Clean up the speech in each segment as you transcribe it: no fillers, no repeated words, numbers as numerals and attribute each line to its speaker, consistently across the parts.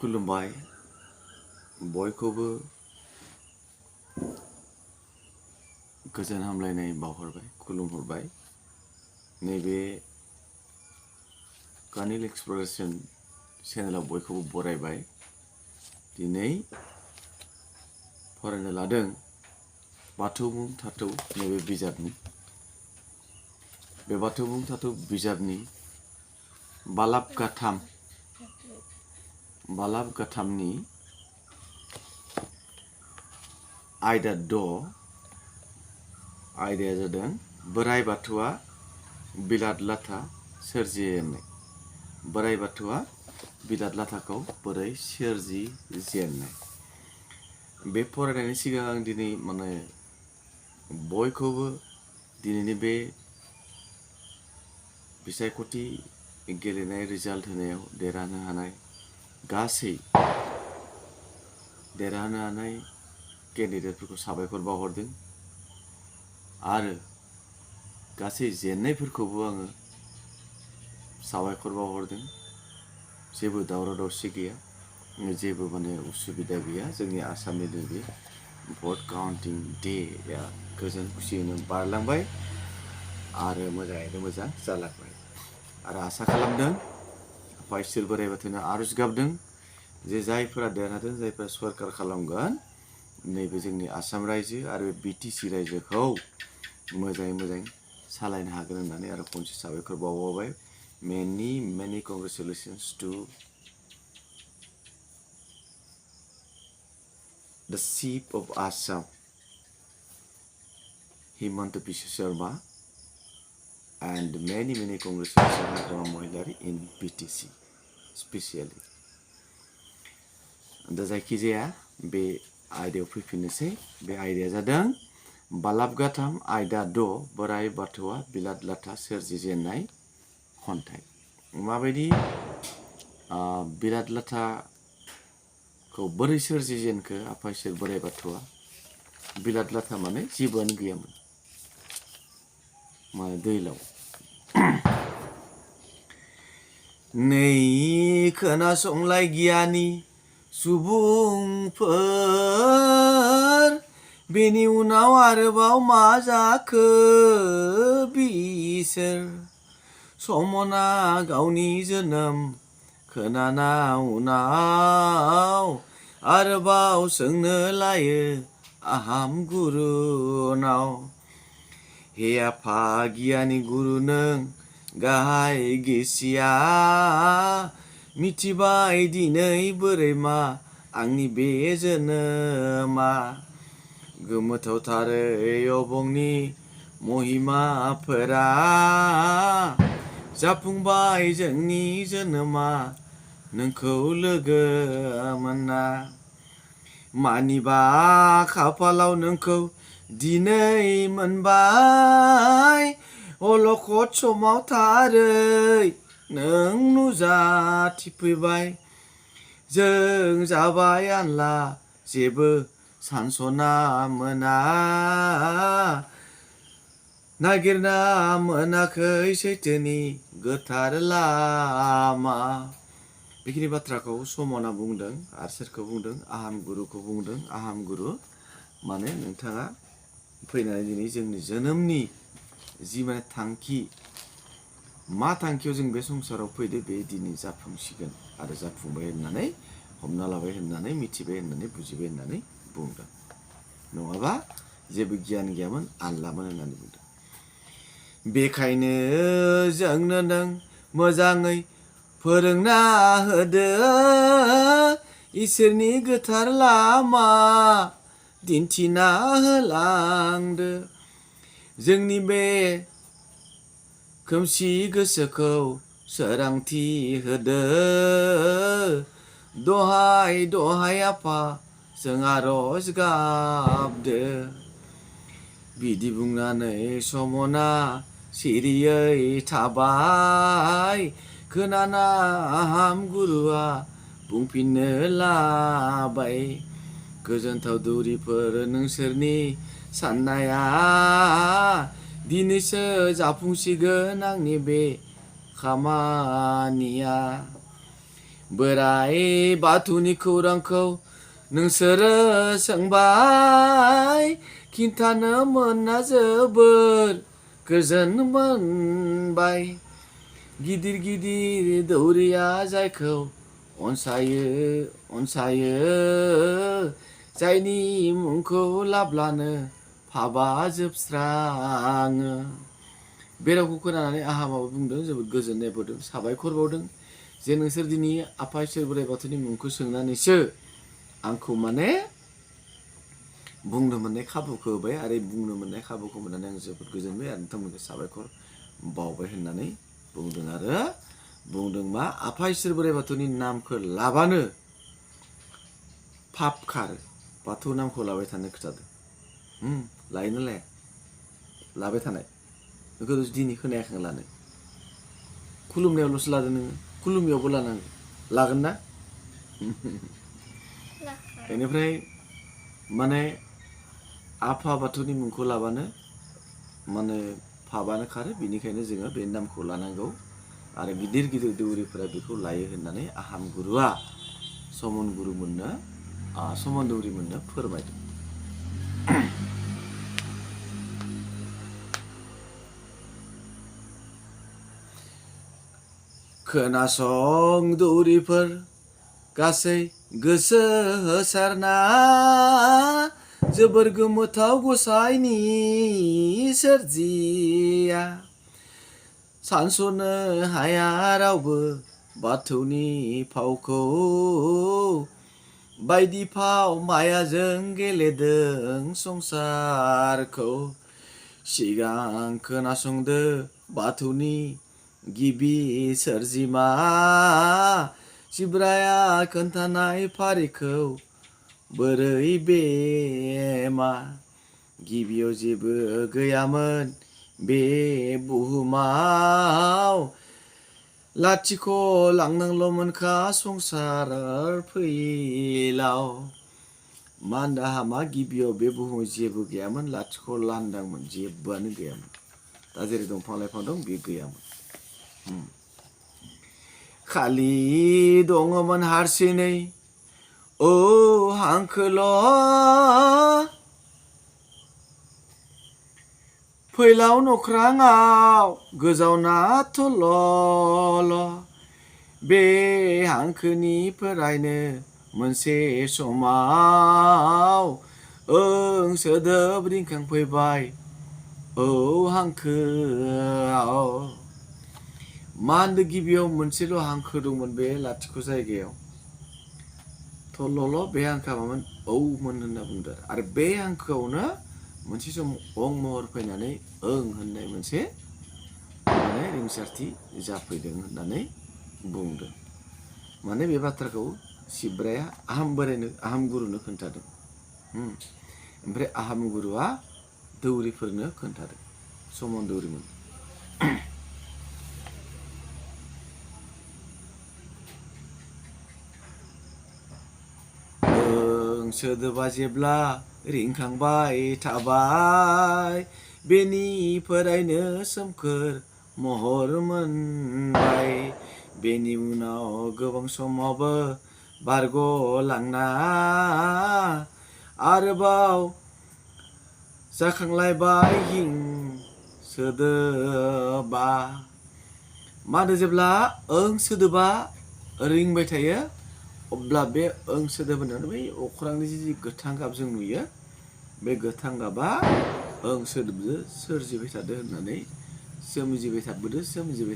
Speaker 1: खुलुमबाय बयखौबो गोजोन हामलायनाय बावहरबाय खुलुमहरबाय नैबे कानिल एक्सप्रेशन चेनेलाव बयखौबो बरायबाय दिनै फरायनो लादों बाथौ मुं थाथौ नैबे बिजाबनि बे बाथौ मुं थाथौ बिजाबनि बालाब गाथामनि आयदा 6 आयदाया जादों बोराइ बाथौआ बिलादलाथा सोरजिजेननाय बोराइ बाथौआ बिलादलाथाखौ बोरै सोरजिजेननाय बे फरायनायनि सिगां आं दिनै बयखौबो दिनैनि बे बिसायख'थि गेलेनाय रिजाल्ट होनायाव देरहानो हानाय गासै देरहानो हानाय केन्डिडेटफोरखौ साबायखर बावहरदों आरो गासै जेन्नायफोरखौबो आङो साबायखर बावहरदों जेबो दावराव दावसि गैया जेबो उसुबिदा गैया जोंनि आसामनि नैबे भट काउन्टिं डेया गोजोन खुसियैनो बारलांबाय आरो मोजाङैनो मोजां जालांबाय आरो आसा खालामदों आफा इसोर बोराइ बाथौनो आरज गाबदों जे जायफोरा देरहादों जायफोरा सरकार खालामगोन नैबे जोंनि आसाम रायजो आरो बिटिसि रायजोखौ मोजाङै मोजां सालायनो हागोन होननानै आरो खनसे साबायखर बावबाय many congratulations to the chief of Assam Sharma and many congratulations to Fwrmainai in BTC especially दा जायखिजाया बे आयदायाव फैफिननोसै बे आयदाया जादों बालाब गाथाम आयदा 6 बोराइ बाथौआ बिलादलाथा सोरजिजेननाय खन्थाइ माबायदि बिलादलाथाखौ बोरै सोरजिजेनखो आफा इसोर बोराइ बाथौआ बिलादलाथा माने जेबोआनो गैयामोन दैलाव नै खोनासंलाय गियानि सुबुंफोर बेनि उनाव आरोबाव मा जाखो बिसोर समना गावनि जोनोम खोनाना उनाव आरोबाव सोंनो लायो आहाम गुरुनाव हे आफा गियानि गुरु नों गाहाय गिसिया मिथिबाय दिनै बोरै मा आंनि बे जोनोमा गोमोथावथारै अबंनि महिमाफोरा जाफुंबाय जोंनि जोनोमा नोंखौ लोगो मोनना मानिबा खाफालाव नोंखौ दिनै मोनबाय अलखद समाव थारै नों नुजाथिफैबाय जों जाबाय आनला जेबो सानसना मोना नागिरना मोनाखै सैथोनि गोथार लामा बेखिनि बाथ्राखौ समना बुंदों आरो सोरखौ बुंदों आहाम गुरुखौ बुंदों आहाम गुरु माने नोंथाङा फैनानै दिनै जोंनि जोनोमनि जि थांखि मा थांखियाव जों बे संसाराव फैदो बे दिनै जाफुंसिगोन आरो जाफुंबाय होननानै हमना लाबाय होननानै मिथिबाय होननानै बुजिबाय होननानै बुंदों नङाबा जेबो गियान गैयामोन आनलामोन होननानै बुंदों बेखायनो जोंनो नों मोजाङै फोरोंना होदो इसोरनि गोथार लामा दिन्थिना होलांदो जोंनि बे खोमसि गोसोखौ सोरांथि होदो दहाय दहाय आफा जों आरज गाबदो बिदि बुंनानै समना सिरियै थाबाय खोनाना आहाम गुरुआ बुंफिननो लाबाय गोजोनथाव दौरिफोर नोंसोरनि साननाया दिनैसो जाफुंसिगोन आंनि बे खामानिया बोराइ बाथौनि खौरांखौ नोंसोरो सोंबाय खिन्थानो मोनना जोबोर गोजोन मोनबाय गिदिर गिदिर दौरिया जायखौ अनसायो जायनि मुंखौ लाब्लानो फाबा जोबस्राङो बे रावखौ खोनानानै आहामाबो बुंदों जोबोद गोजोननाय बावदों साबायखर बावदों जे नोंसोर दिनै आफा इसोर बोराइ बाथौनि मुंखौ सोंनानैसो आंखौ माने बुंनो मोननाय खाबुखौ होबाय आरो बुंनो मोननाय खाबुखौ मोननानै आं जोबोद गोजोनबाय आरो नोंथांमोनखौ साबायखर बावबाय होननानै बुंदों आरो बुंदों मा आफा इसोर बोराइ बाथौनि नामखौ लाबानो पाप खारो बाथौ नामखौ लाबाय थानो खोथादों लायोना लाया लाबाय थानाय बेखौ दिनै खोनायाखै लानो खुलुमनायावल'सो लादों नोङो खुलुमियावबो लानांगौ लागोन ना बेनिफ्राय माने आफा बाथौनि मुंखौ लाबानो माने पापानो खारो बेनिखायनो जोङो बे नामखौ लानांगौ आरो गिदिर गिदिर दौरिफोरा बेखौ लायो होननानै आहाम गुरुआ समन्दौरिमोननो फोरमायदों खोनासं दौरिफोर गासै गोसो होसारना जोबोर गोमोथाव गसाइनि सोरजिया सानस'नो हाया रावबो बाथौनि फावखौ बायदि फाव मायाजों गेलेदों संसारखौ सिगां खोनासंदो बाथौनि गिबि सोरजिमा सिब्राया खोन्थानाय फारिखौ बोरै बेमा गिबियाव जेबो गैयामोन बे बुहुमाव लाथिख' लांनांल'मोनखा संसार फैलाव मा होनदों आहामा गिबियाव बे बुहुमाव जेबो गैयामोन लाथिख' लांदांमोन जेबोआनो गैयामोन दा जेरै दंफां लाइफां दं बे गैयामोन खालि दङमोन हारसिङै हांखोल' फैलाव नख्राङाव गोजावनाथ'ल' बे हांखोनिफ्रायनो मोनसे समाव सोदोब रिंखांफैबाय हांखोआव मा होनदों गिबियाव मोनसेल' हांखो दंमोन बे लाथिख' जायगायाव थलल' बे हांखोआ मामोन औमोन होनना बुंदों आरो बे हांखोआवनो मोनसे सम अं महर फैनानै होननाय मोनसे माने रिंसारथि जाफैदों होननानै बुंदों माने बे बाथ्राखौ सिब्राया आहाम गुरुनो खोन्थादों ओमफ्राय आहाम गुरुआ दौरिफोरनो खोन्थादों समन्दौरिमोन सोदोबा जेब्ला रिंखांबाय थाबाय बेनिफ्रायनो सोमखोर महर मोनबाय बेनि उनाव गोबां समावबो बारग'लांना आरोबाव जाखांलायबाय हिं सोदोबा मा होनो जेब्ला सोदोबा रिंबाय थायो अब्ला बे सोदोब होननानै बै अख्रांनि जि गोथां गाब जों नुयो बे गोथां गाबा सोदोबजों सोमजिबाय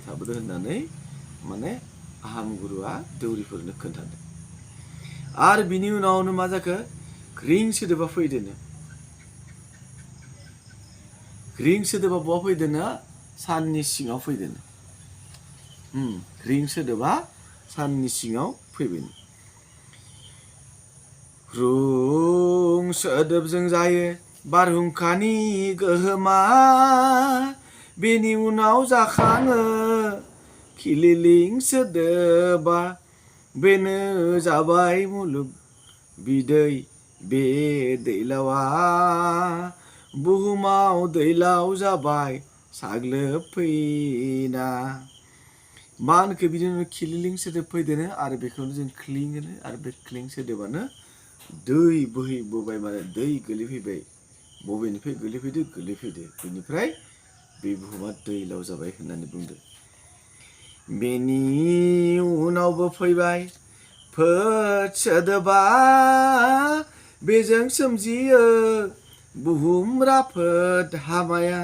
Speaker 1: थाबोदो होननानै माने आहाम गुरुआ दौरिफोरनो खोन्थादों आरो बिनि उनावनो मा जाखो रिं सोदोबा फैदोनो रिं सोदोबा बहा फैदोनो साननि सिङाव फैदोनो रिं सोदोबा साननि सिङाव फैबाय रुं सोदोबजों जायो बारहुंखानि गोहोमा बेनि उनाव जाखाङो खिलिलिं सोदोबा बेनो जाबाय मुलुग बिदै बे दैलावा बुहुमाव दैलाव जाबाय साग्लोबफैना मा होनखो बिदिनो खिलिलिं सोदोब फैदोनो आरो बेखौनो जों क्लिं होनो आरो बे क्लिं सोदोबानो दै बोहैबोबाय माने दै गोलैफैबाय बबेनिफ्राय गोलैफैदो बेनिफ्राय बे बुहुमा दैलाव जाबाय होननानै बुंदों। बेनि उनावबो फैबाय फोद सोदोबा बेजों सोमजियो बुहुम राफोद हामाया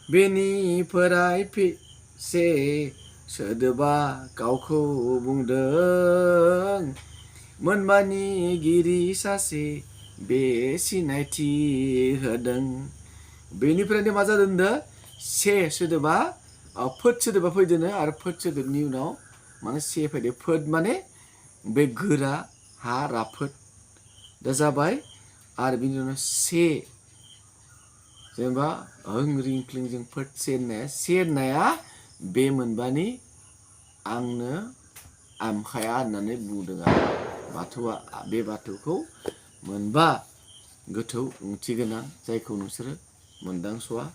Speaker 1: बेनिफ्राय से सोदोबा गावखौ बुंदों मोनबानिगिरि सासे बे सिनायथि होदों। बेनिफ्रायनो मा जादों होनदों से सोदोबा फोद सोदोबा फैदोनो आरो फोद सोदोबनि उनाव माने से फैदो फोद माने बे गोरा हा राफोद दा जाबाय आरो बिनि उनाव से जेनेबा ओं रिं क्लिंजों फोद से होननाया बे मोनबानि आंनो आमखाया होननानै बुंदों आरो बाथौआ बे बाथौखौ मोनबा गोथौ ओंथि गोनां जायखौ नोंसोरो मोनदांस'आ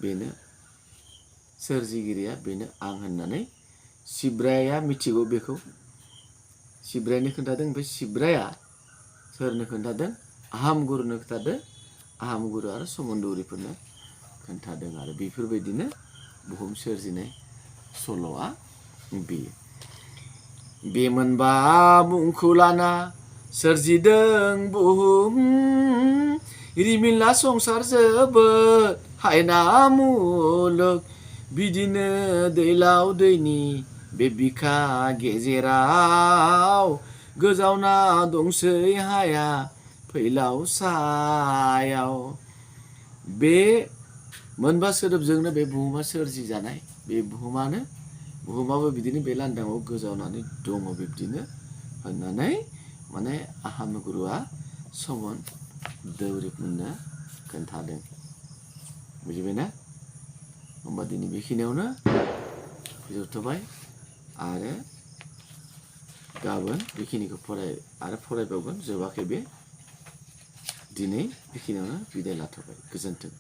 Speaker 1: बेनो सोरजिगिरिया बेनो आं होननानै सिब्राया मिथिगौ बेखौ सिब्रायनो खोन्थादों ओमफ्राय सिब्राया सोरनो खोन्थादों आहाम गुरुनो खोन्थादों आहाम गुरु आरो समन्दौरिफोरनो खोन्थादों आरो बेफोरबायदिनो बुहुम सोरजिनाय सल'आ बेयो बे मोनबा मुंखौ लाना सोरजिदों बुहुम रिमिनला संसार जोबोद हायना मुलुग बिदिनो दैलाव दैनि बे बिखा गेजेराव गोजावना दंसै हाया फैलाव सायाव बे मोनबा सोदोबजोंनो बे बुहुमा सोरजिजानाय बे बुहुमाबो बिदिनो बे लांदाङाव गोजावनानै दङ बिब्दिनो होननानै माने आहाम गुरुआ समन्दौरिफोरनो खोन्थादों। बुजिबायना? होमबा दिनै बेखिनियावनो फोजोबथ'बाय आरो गाबोन बेखिनिखौ फरायबावगोन जोबाखै बे दिनै बेखिनियावनो बिदाय लाथ'बाय गोजोन्थों।